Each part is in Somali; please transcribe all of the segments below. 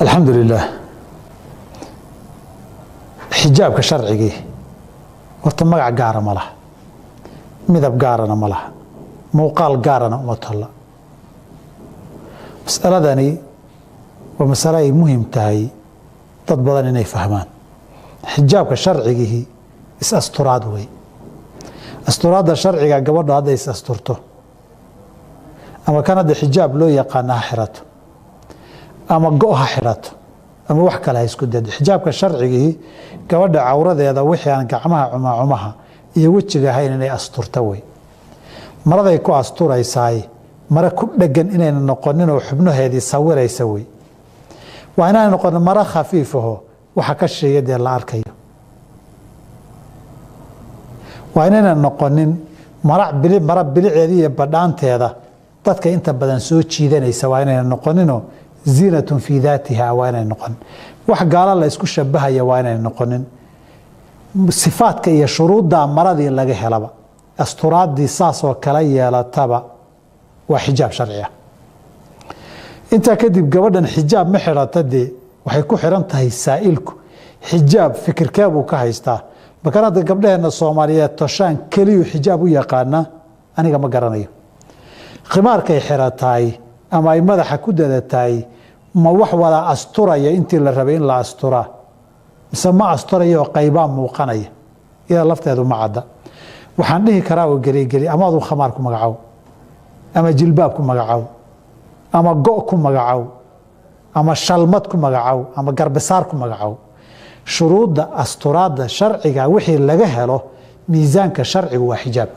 Alxamdu lilah. Xijaabka sharcigii horta magac gaara ma laha, midab gaarana ma laha, muuqaal gaarana uma tolla. Masaladani waa masale ay muhim tahay dad badan inay fahmaan. Xijaabka sharcigihi is-asturaad wey. Asturaadda sharciga gabadho hadday is-asturto, ama kan hadda xijaab loo yaqaana ha xirato, ama go' ha xidhato, ama wax kale ha isku dado, xijaabka sharcigii gabadha cawradeeda wixii aan gacmaha, cumaacumaha iyo wejiga ahayn inay asturto wey. Maraday ku asturaysaay mare ku dhegan inayna noqoninoo xubnaheedii sawiraysa wey. Waa inaana noqonin maro khafiifaho waxa ka sheeya dee la arkayo. Waa inayna noqonin mara biliceeda iyo badhaanteeda dadka inta badan soo jiidanaysa. Waa inayna noqoninoo ziinatun fii daatiha waa inay noqon. Wax gaala la isku shabahaya waa inay noqonin. Sifaadka iyo shuruuddaa maradii laga helaba, asturaaddii saasoo kala yeelataba, waa xijaab sharci ah. Intaa kadib, gabadhan xijaab ma xidhata dee waxay ku xiran tahay saa'ilku xijaab fikirkee buu ka haystaa. Makan hadda gabdhaheenna Soomaaliyeed toshaan keliyuu xijaab u yaqaanaa, aniga ma garanayo. Khimaarkay xirataay ama ay madaxa ku dadataay ma wax wada asturaya intii la rabay in la asturaa, mise ma asturaya oo qaybaa muuqanaya? Iyada lafteedu ma cadda. Waxaan dhihi karaa oo geligeli, ama aduu khamaar ku magacow, ama jilbaab ku magacow, ama go' ku magacow, ama shalmad ku magacow, ama garbisaar ku magacow, shuruudda asturaadda sharciga wixii laga helo miisaanka sharcigu waa xijaab.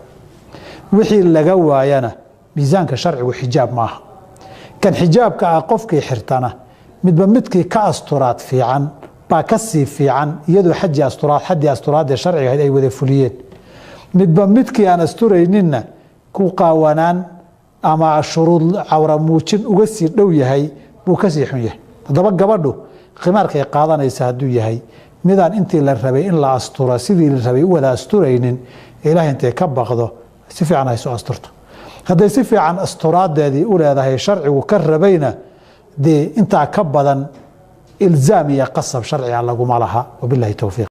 Wixii laga waayana miisaanka sharcigu xijaab maaha. Kan xijaabka ah qofkii xirtana, midba midkii ka asturaad fiican baa ka sii fiican, iyadoo xaji asturaad xaddii asturaadda sharciga ahayd ay wada fuliyeen. Midba midkii aan asturayninna ku qaawanaan ama shuruud cawra muujin uga sii dhow yahay buu kasii xun yahay. Haddaba gabadhu khimaarkay qaadanaysa hadduu yahay midaan intii la rabay in la astura sidii la rabay u wada asturaynin, Ilaah intay ka baqdo si fiican haysu asturto. Hadday si fiican asturaadeedii u leedahay sharcigu ka rabayna, dee intaa ka badan ilzaam iyo qasab sharciga laguma laha. Wabilahi towfiiq.